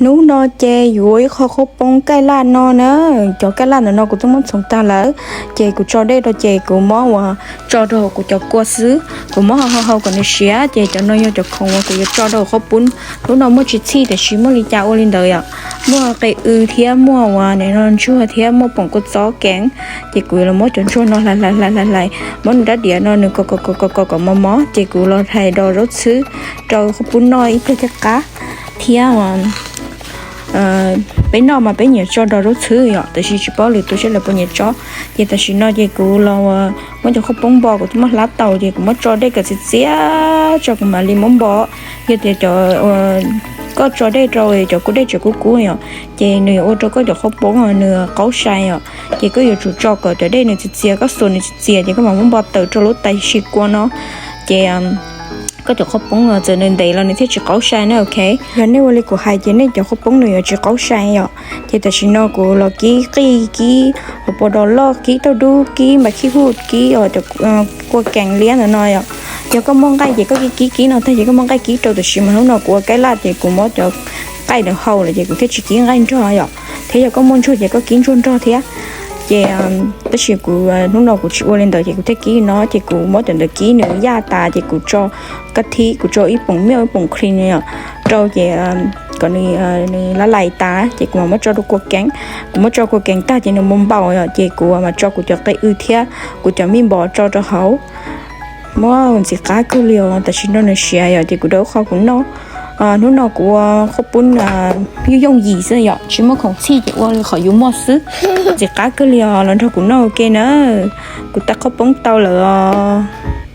Hnub no ces yuav ua ib qho qhaub poob kaij laj no na. Cov kaij laj ntawm no kuv twb muab ntxhoov tag lawm, ces kuv tso dej rau ces kuv muab ua tso rau hauv kuv cov kua xwb. Kuv muab hau hau hau kom nws siav, ces cov no yog cov khoom uas kuv yuav tso rau hauv qhaub poob. Hnub no muaj tsis txhij tiam sis muaj li cas ua li ntawd yom. Muaj qe w thiab muaj uas nim no ntsuag thiab muaj poom kua txob keev. Ces kuv los muab cov ntsuag no hlais hlais hlais hlais hlais, muab nws rab diav no nws kom kom kom kom kom mos mos, ces kuv los hlais dos zaub txhwb rau qhaub poob noj ib pliag thiaj qab thiab. Peb noj mas peb nyiam tso dos zaub txhwb yom, tiam sis tsis paub lwm tus seb lawv puas nyiam tso. Ces tam sim no ces kuv los muab cov qhaub poob npo, kuv twb muab hlab tau, ces kuv muab tso dej kom txias txias tso kuv mam li muab npo. Yog tias cov koj tso dej rau cov kua dej tseem kub kub yom, ces nws yuav ua rau koj cov qhaub poob nws qaub sai yom. Ces koj yuav tsum tso kom cov dej nws txias txias, koj xuas nws txias txias ces koj mam muab npo tawm rau lub tais si kua no, ces koj cov qhaub poob txawm nws ntev los nws thiaj tsis qaub sai na, ok. Yog nej ua li kuv hais ces nej cov qhaub poob nws yuav tsis qaub sai yom. Ces tam sim no kuv los kib qij, kib hauv paus dos loj, kib tauj dub, kib npam khib huj, kib cov kua keev liab ntawm no yom. Yog koj muaj nqaij ces koj kib kib kib no tag ces koj muaj nqaij kib rau, tiam sis mas hnub no kuv ua kaij laj ces kuv muab cov nqaij ntawd hau lawm ces kuv thiaj tsis kib nqaij nrog yom. Thiab yog koj muaj ntsuag ces koj kib ntsuag nrog thiab. Ces tab sis kuv hnub no kuv tsis ua li ntawd ces kuv thiaj kib no, ces kuv muab cov ntawd kib nws yaj tas ces kuv tso kab thib, kuv tso ib poom milk ib poom cream yom rau ces kom nws lab lais tas ces kuv mam muab tso rau kua keev. Kuv muab tso kua keev tag ces nws mus npaum yom, ces kuv mam tso kuv cov qe w thiab kuv cov mij npos tso rau hauv. Muab ntxim qab kawg li os, tam sim no nws siav yom ces kuv rau ib qho kuv noj. Hnub no kuv ua qhaub poob yooj yooj yim xwb yom, tsis muaj khoom txhij ces ua li qhov yus muaj xwb. Ntxim qab kawg li os, los nrog kuv noj ua ke na. Kuv tau qhaub poob tau lawm os.